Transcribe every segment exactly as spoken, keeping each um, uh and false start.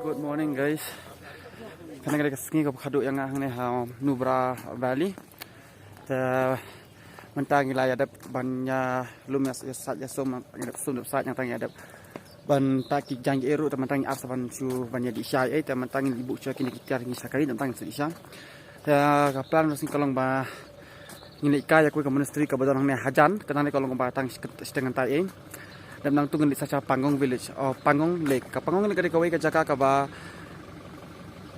Good morning, guys. Kane ka dei ka sngi kaba khadduh ïa nga hangne ha Nubra Valley. Te mynta ngi la ïa dep ban ïa lum ïa, ïa sait ïa sum, ngi dep sum dep sait, nangta ngi ïa dep ban tah ki jaiñ ki ruh, te mynta ngi ap sa ban shu ban ïa dih sha ei, te mynta ngi buh sha kine ki tiar ngi sha kali, te mynta ngi shu dih sha. Te ka plan ruh sngewbha ka long ba ngin leit kai ïa kawei ka monastery kaba don hangne hajan, kane ka long kaba tang shiteng kynta ei. Dep nangta ngin leit sa sha Pangong village, oh, Pangong Lake. Ka Pangong Lake ka dei kawei ka jaka kaba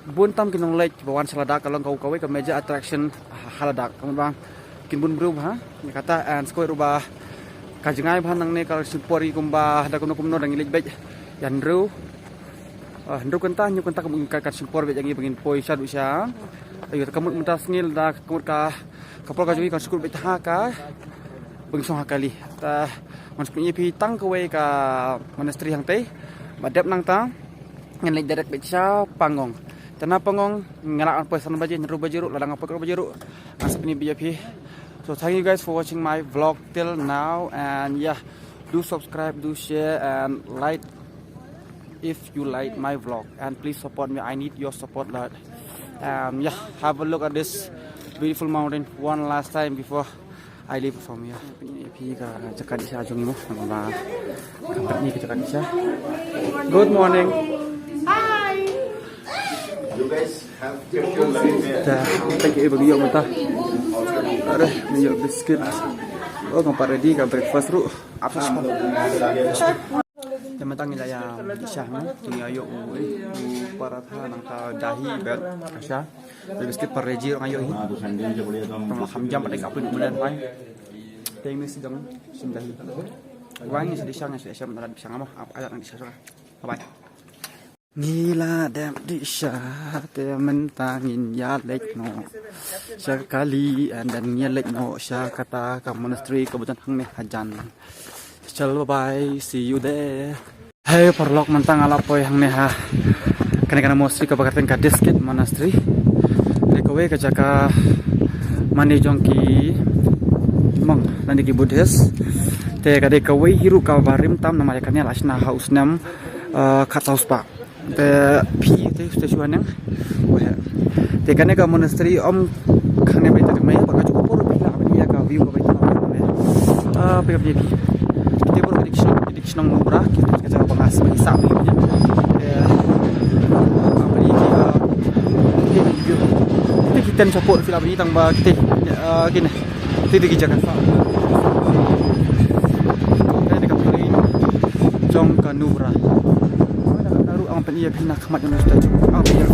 bun tam ki nongleit ba wan sha Ladakh, ka long ka, kawei ka major attraction ha Ladakh. Ka mut ba kin bun briew bha ïa kata, and sa kawei ruh ba ka jngai bha nangne, ka shim por ïa kumba da kumno kumno da ngi leit beit ïa hynriew, ah, hynriew kynta, hynñiew kynta, ka mut ka, ka shim por beit ïa ngi ba ngin poi shaduh sha. Aïu, ka mut mynta sngi da ka mut ka, ka por ka jong ngi kan shu kut beit ha ka ba ngin shong ha kali. Te ngan sa pyni ïa phi tang kawei ka monastery hangtei. Bad dep nangta ngin leit direct beit sha Pangong. Te na Pangong nga lah ban poi san baje, hynriew baje ruh, lada nga poi khatwei baje ruh ngan sa pyni beit ïa phi. So thank you guys for watching my vlog till now, and yeah, do subscribe, do share and like if you like my vlog, and please support me. I need your support, Lord. Um, yeah, have a look at this beautiful mountain one last time before I leave from here. Phi ka jaka dih sha jong ngi mo, namar ba ka pynïaid ka jaka dih sha. Good morning. Hi. You guys have kept your life there. Te thank you bagi ïa mynta. Are, ïa biscuit. Oh, ka pat ready ka breakfast ruh. Ap sha. Te mynta ngi la ïa dih sha, ngi ïa ïoh u, eh, u paratha nangta dahi bad ka sha. Bad biscuit pat ready ruh nga ïoh hi. Tang la kham jam pat dei ka pyn u mynta bai. Te ngi sdang shim dahi. Wan ngi sa dih sha, ngi sa dih sha, mynta la dih sha nga mo. Ap, ap, dih sha sha. Bye bye. Ngi la dep dih sha te mynta ngin ïa leit noh sha kali, and then ngin ïa leit noh sha kata ka monastery kaba don hangne hajan. Chalo, bye bye, see you there. Hei paralok, mynta nga la poi hangne ha kane ka monastery kaba kyrteng ka Death's Gate Monastery. Dei kawei ka jaka mane jong ki monk lane ki Buddhist. Te ka dei kawei hi ruh kaba rim tam, namar ïa kane la shna ha u snem, uh, khatsaw spah. Te phi te, te shu haneng. Wei. Te kane ka monastery ym khang ne ba ïa ta mai, ba ka jaka por phi lah ban ïa ka view kaba ïa ta mai. Ah, phi ka phi. Te por ki shnong, ki shnong Nubra, ki ka jaka ba nga sngewsih phi. Te ka phi ki, ah, ki view. Te ki ten support phi lah ban ïa tang ba ki te, ah, kine. Te dei ki jaka sah. Te dei ka plain jong ka Nubra. Ka ruh ang pynïaid phi na khmat jong ka statue. Ang pynïaid.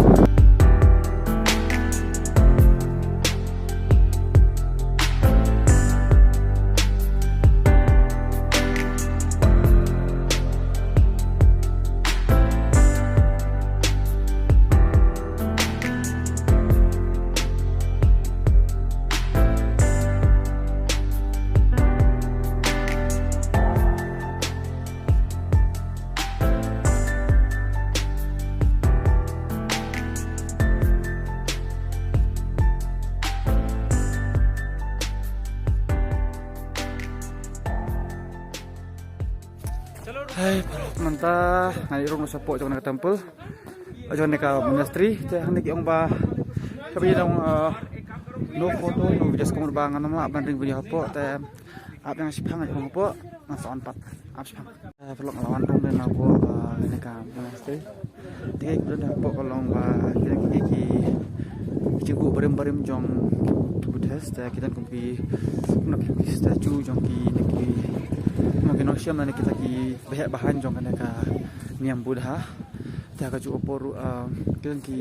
Hai, mynta nga ïa rung shapoh jong ka temple. Jong kane ka monastery, te hangne ki ong ba, kaba ïa dang, uh, no photo, no videos, ka mut ba ngan ym lah ban ring video hapoh, te ap ïa nga shipang, ïa nga hapoh, ngan sa on pat, ap shipang. Eh, paralok, nga la wan rung dei na hapoh, uh, kane ka monastery. Te ki don hapoh ka long ba, ki don ki, ki jingbuh barim barim jong ki Buddhist, te ki don kum ki, ki statue jong ki, ne ki, mo ki nongshim ne kita ki baheh bahan jong kane ka niam Buddha. Te ha kajuh ka por ruh, ah, ki don ki,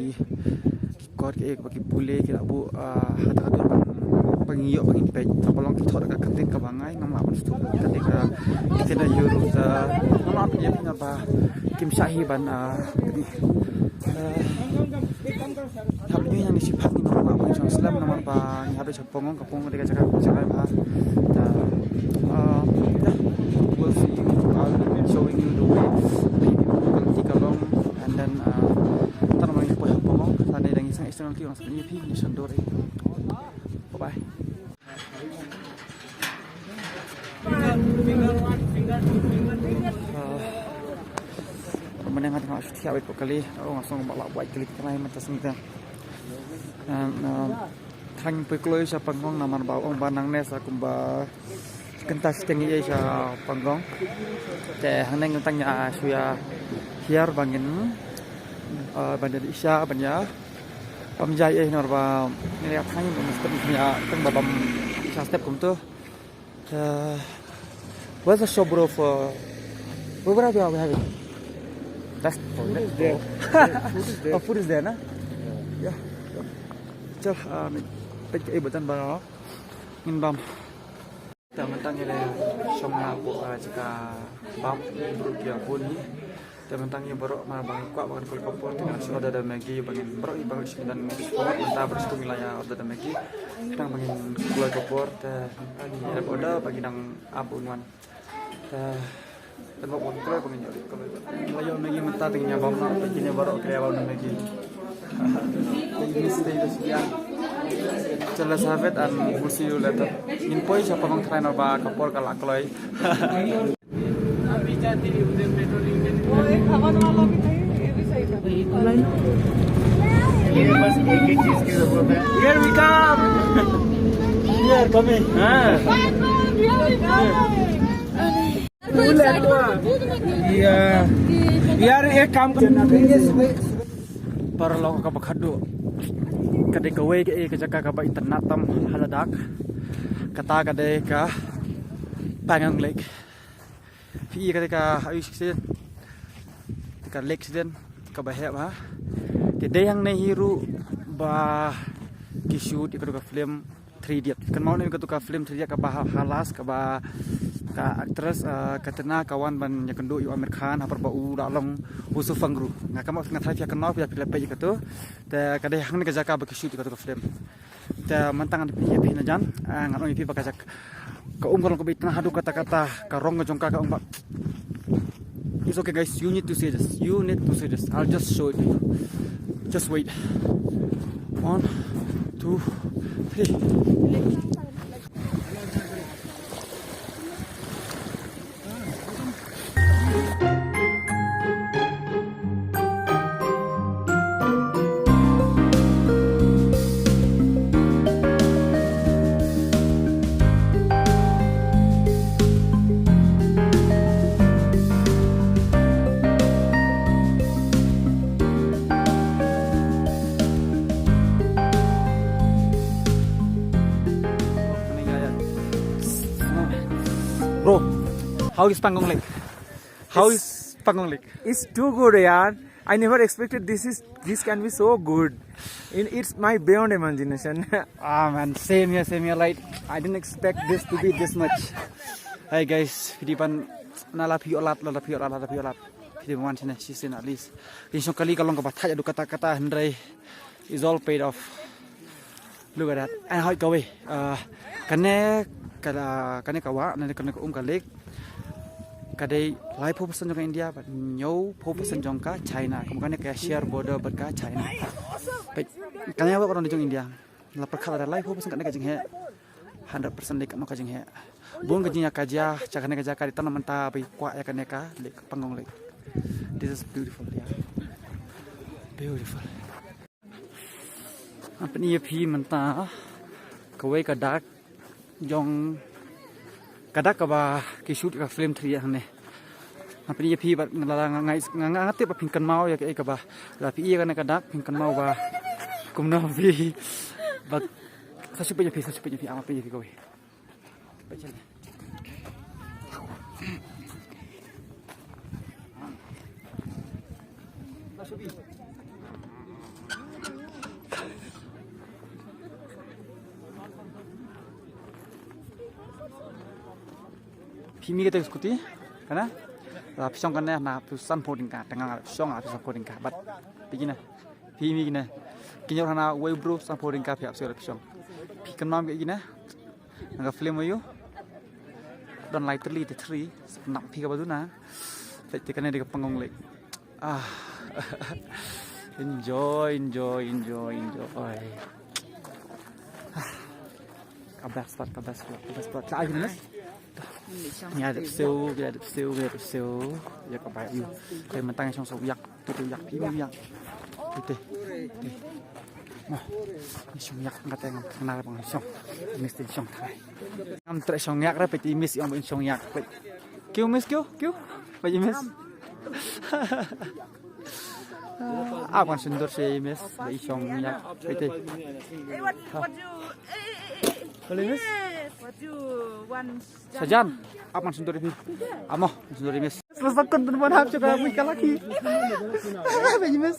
ki kot ki, eh, ba ki pule ki la buh, ah, ha kata ka dur ba, ba ngi ïoh ba ngin peit. Kaba long ki thok da ka kyrteng kaba ngai, ngam lah ban sdang ka kyrteng ka, ka kyrteng da ïoh ruh, ah, ngam lah ban ïa phi na ba kim shah hi ban, ah, kyrteng. Ah, hap ngi ïa ngi shipang ngi ngam lah ban shong slem namar ba ngi hap da Pangong, ka Pangong dei ka jaka, jaka ba. Ta, ah, yeah, we'll see you. I'll be showing you the way. Maybe we'll take along and then, ah, ta namar ngi poi ha Pangong, ta dei dang isang isang ki orang sa ngi phi ngi sandor. Bye bye. Ah. Mynne nga tang shu thiah wei pok kali. Oh, nga sngewbha lah buaid kali tang mynta sngewbha. Em, em, tang poi kloi sha Pangong namar ba ong ba nangne sa kumba kynta shiteng ïa sha Pangong. Te hangne ngin tang ïa shu ïa hiar ba ngin, eh, ban ïa sha ban ïa bam jai ïa namar ba ngin ïa tang ba mesti ïa tang ba bam sha step kumtu. Uh, where's the shop, bro? For what, what are we having? That's food is there. Food is there. Oh, food is there, na? Yeah. Yeah. Chal, uh, pek eh batan ba ngin bam. Ta mentang ïa shong na po, uh, jaka bam bro kia pun ni. Te mynta ngi baroh ma ba ngi kwah ba ngi pule ka por te ngi shu order da Maggi ba ngin baroh ngi ba ngi shu dang ngi shu forward mynta ba shu ngi la ïa order da Maggi. Tang ba ngin kloi ka por te mynta ngi ïa order ba ngi dang ap un wan. Te te ba ngi kloi ba ngin ïa order kloi. Ngi la ïoh Maggi mynta te ngi ïa bam noh te kine baroh ki la ïa bam da Maggi. Te ngi stay da shu ïa. Chalo, let's have it and we'll see you later. Ngin poi sha Pangong try na ba ka por ka la kloi. अभी जाते हैं उधर पेट्रोलिंग करने। वो एक हवन वाला भी नहीं, ये भी सही था। ये बस एक ही चीज की जरूरत है। Here we come. Here coming. हाँ। Here we come. Yeah. यार एक काम कर। Paralok ka ba khadduh. Ka dei kawei ka, eh, ka jaka kaba itynnad tam ha Ladakh. Kata ka dei ka Pangong Lake. Phi i ka dei ka, ayu shisien. Ka lake shisien kaba heh bha. Te dei hangne hi ruh ba ki shoot ïa katu ka film Three Idiot. Kynmaw ne katu ka film Three Idiot kaba ha-, ha last kaba ka actress, uh, Katrina ka wan ban ïakynduh ïa u Aamir Khan ha por ba u la long u Sufangru. Nga kynmaw, nga tharai phi ïa kynmaw, phi ïa, phi la peit ïa katu. Te ka dei hangne ka jaka ba ki shoot ïa katu ka film. Te mynta ngan pyni ïa phi na jan, ah, ngan ong ïa phi ba ka jaka ka um ka long kaba itynnad haduh katta katta, ka rong ka jong ka ka um ba. It's okay guys, you need to see this. You need to see this. I'll just show it to you. Just wait. One, two, three. Bro, how is Pangong Lake? How is Pangong Lake? It's too good, yaar. I never expected this is, this can be so good. In, it's my beyond imagination. Ah, man, same here, same here. Like, I didn't expect this to be this much. Hey guys, phi dei ban, na la phi ïoh lad, la phi ïoh lad, la phi ïoh lad. Phi dei ban wan shane shisien at least. Kin shong kali ka long kaba thait haduh katta katta, hynrei it's all paid off. Look at that. And hoi kawei. Uh, kane ka, kane ka wah, kane, kane ka um ka lake. Ka dei laiphew percent jong ka India, bad hynñiewphew percent jong ka China. Kum kane ka share border bad ka China. Peit, kane ka wah ka dei jong India. La pyrkhat lada laiphew percent kane ka jingheh. Hundred percent dei kano ka jingheh. Bun ka jingïakajia, cha kane ka jaka dei tang namar ba i kwah ïa kane ka lake, Pangong Lake. This is beautiful, yeah. Beautiful. Ngan pyni ïa phi mynta kawei ka dak jong ka dak kaba ki shoot ka film Three Idiot hangne. Ngan pyni ïa phi bad nga la nga nga nga nga tip ba phin kynmaw ïa kaei kaba la phi ïa kane ka dak phin kynmaw ba kumno phi ba sa shu peit ïa phi sa shu peit ïa phi ama peit ïa phi kawei. Phi mih kata ka scooty, kana? La phi shong kane na phi sanphew tyngka, tang nga la phi shong la phi sanphew tyngka, bad phi kine. Phi mih kine. Ki ñiewhana wei bro sanphew tyngka phi hap shuh la phi shong. Phi kynmaw ïa kine. Nga ka film aïu. Don lai tylli te three. Nap phi kaba duna. Peit te kane dei ka Pangong Lake. Ah. Enjoy, enjoy, enjoy, enjoy. Ah. Ka best part, ka best part, ka best part. Ka agnes. Ngi la dep siew, ngi la dep siew, ngi la dep siew. Ïa ka bai ïa. Te mynta ngi shong sa u ïak, te u ïak phi u ïak. Te te. Te. Mo. Ngi shong ïak nga te ngam kena ba ngi shong. Miss te shong trai. Ngam treh shong ïak ra peit i miss ong ba in shong ïak. Peit. Kiew miss kiew, kiew. Peit i miss. Ap ngan shon dur sha i miss ba i shong ïak. Peit te. Hey, what, what you, hey, hey, hey, hey. Boleh miss? Yes. What you want? Sajan, ap ngan shon dur i miss. Amo, ngan shon dur i miss. Selesai kon pun mana hap cuba mui kalaki. Peit i miss.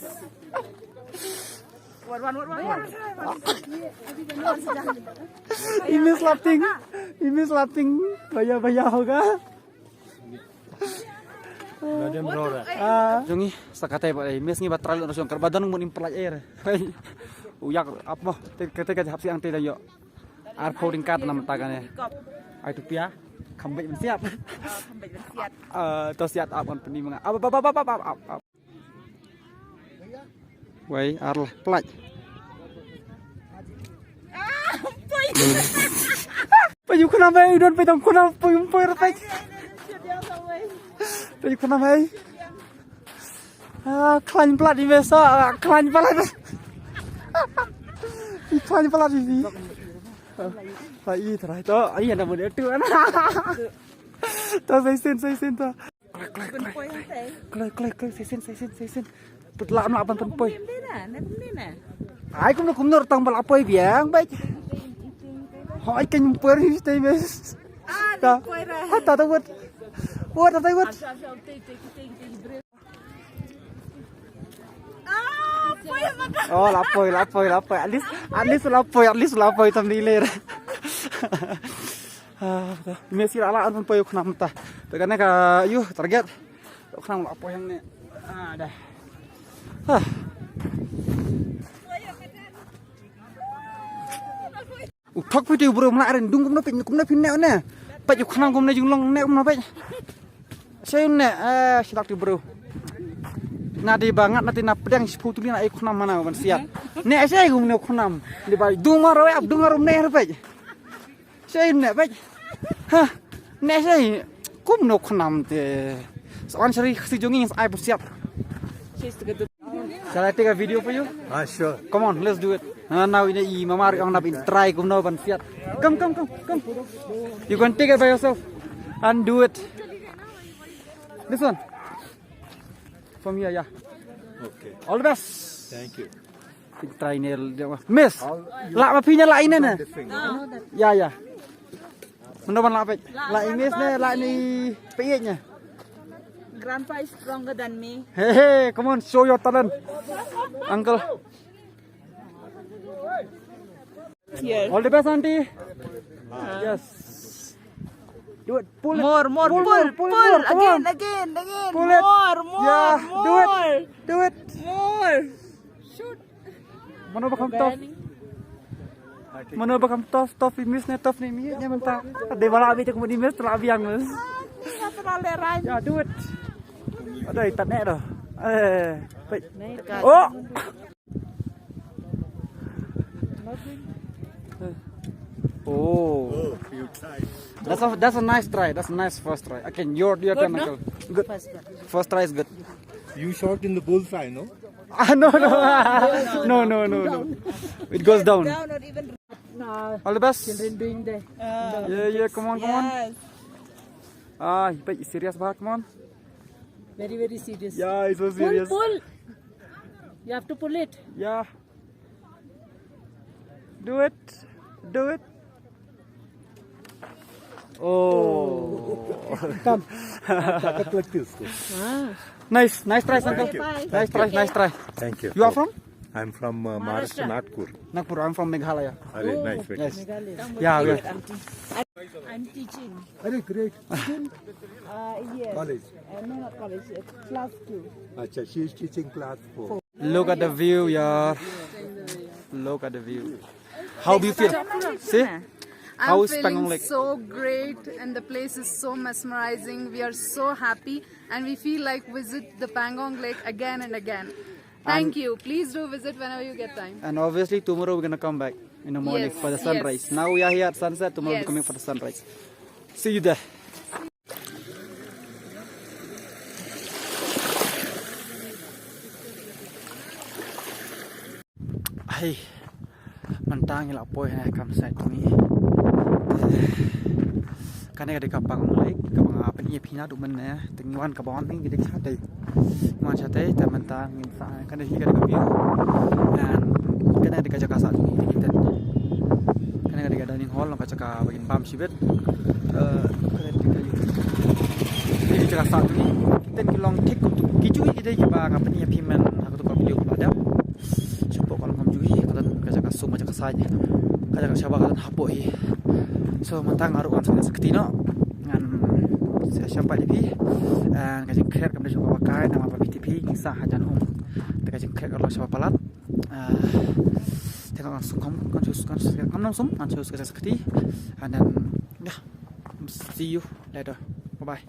What, what, what, what, what? I miss laughing. I miss laughing. Bhaiya, bhaiya hoga. Madam Rora. Ah. Jong ngi sa kata ba i miss ngi ba trai lo na shong kar ba don mun im pelaj air. U ïak ap mo. Te kata ka hap siang te da yo. Ar pho ding kat nam ta kane. Ai tu pia. Kham beit ban siat. Ah, kham beit ban siat. Ah, to siat ap kan peni manga. Ap ap ap ap ap ap. Wei, ar lah, pelaj. Pei u khnam ei, u don pei tang khnam, pei um pei ra pei. Pei u khnam ei. Ah, khlaiñ palat i mesa, ah, khlaiñ palat. I khlaiñ palat i. Ah, i trai to, ai anda mun tu ana. To sai sin, sai sin to. Kloi, kloi, kloi. Kloi, kloi, kloi, seisin, seisin, seisin. Put la, la, ban pynpoi. Ai, kumno, kumno, tang ba la poi biang, bai. Hoi, kan poi ri, stay, mes. Ta. Ha, ta, ta, wat. Wat, ta, ta, wat. Oh, la poi, la poi, la poi. At least, at least la poi, at least la poi, tam ni ler. Ah, Messi la la an poi u khnam ta. Te kane ka yu target. U khnam la poi hangne. Ah, dah. Ah. U thok phi te bro mla ren dung kumno phi kumno phi ne ne. Phi u khnam kumno jung long ne kumno phi. Sei ne eh silak te bro. Na di bangat na ti na pedang sepuluh tuli na ai khnam mana ban siat. Ne sei kumno khnam. Di bai dung maro ya dung maro ne phi. Sei ne phi. Ha. Ne sei kumno khnam te. Soan sari si jongi ai pusiat. Shall I take a video for you? Ah, sure. Come on, let's do it. Ah, now in the mama ri ong na bin try kumno ban siat. Come, come, come, come. You can take it by yourself and do it. This one. From here, yeah. Okay. All the best. Thank you. Trainer dia mah. Miss. All you La ma phi ne la ine ne. This thing. Ya ya. Mano ban la pech. La i miss ne la ni pech ne. Grandpa is stronger than me. Hey hey, come on, show your talent. Uncle. Here. All the best, auntie. Yes. Do it. Pull it. More, more, pull, pull, pull, pull, pull. Come on. Again, again, again. Pull it. More, more, yeah, more. Do It. Do it. More. Shoot. Mano ba kham tough? Mano ba kham tough, tough i miss ne tough ne mi ne mynta. Dei ba la bi te kum i miss te la biang miss. Ya, do it. Adai tat ne do. Eh, wait. Oh. Oh. Oh, you tried. That's a, that's a nice try. That's a nice first try. Again, your, your turn, Michael. Good. First try is good. You shot in the bullseye, no? Ah, no, no. No, no, no, no. It goes down. Down or even No. All the best. Children doing the Yeah, yeah, come on, come on. Yes. Ah, but serious ba, come on. Very, very serious. Yeah, it's so serious. Pull, pull. You have to pull it. Yeah. Do it. Do it. Oh. Come. Cut like this. Ah. Nice, nice try, uncle. Thank you. Nice try, nice try. Thank you. You are from? I'm from uh, Maharashtra, Nagpur. Nagpur, I'm from Meghalaya. Are, nice, very Yes. Meghalaya. Yeah, yeah. I'm teaching. Are, great. School? Uh, yes. College? Uh, no, not college. Uh, class two. Acha, she is teaching class four. Look at the view, yaar. Look at the view. How do you feel? See? I'm How is feeling Pangong Lake? So great, and the place is so mesmerizing. We are so happy, and we feel like visit the Pangong Lake again and again. Thank And you. Please do visit whenever you get time. And obviously tomorrow we're gonna come back in the morning Yes, for the sunrise. Yes. Now we are here at sunset. Tomorrow we're Yes. coming for the sunrise. See you there. Hey, mynta ngi la poi ha kam sait jong ngi. Kane ka dei ka pang lake kaba nga pyni ïa phi naduh mynne. Te ngi wan kaba wan ngi dei shatei. Ngi wan shatei te mynta ngin sa kane hi ka dei ka view. And kane ka dei ka jaka sah jong ngi, dei ka tent. Kane ka dei ka dining hall, ka jaka ba ngin bam shibit. Eh, kane ka dei ka jaka sah jong ngi. Ki tent ki long thik kumtu. Ki jong ngi ki dei kiba nga pyni ïa phi mynne ha kato ka video kaba dep. Shu pok ka long kumjuh hi, ka don ka jaka sum, ka jaka saiñ, ka jaka shaba ka don hapoh hi. So mynta nga ruh ngan sa kti noh, ngan sa shah pat ïa phi. And ka jingkhreh kam dei shu kaba kai, namar ba phi tip hi ngi sah hajan um. Te ka jingkhreh ka long shaba palat. Ah, te ngan sum kham, ngan shu, ngan shu, ngan sum, ngan shu sa kti. And then, yeah, see you later. Bye bye.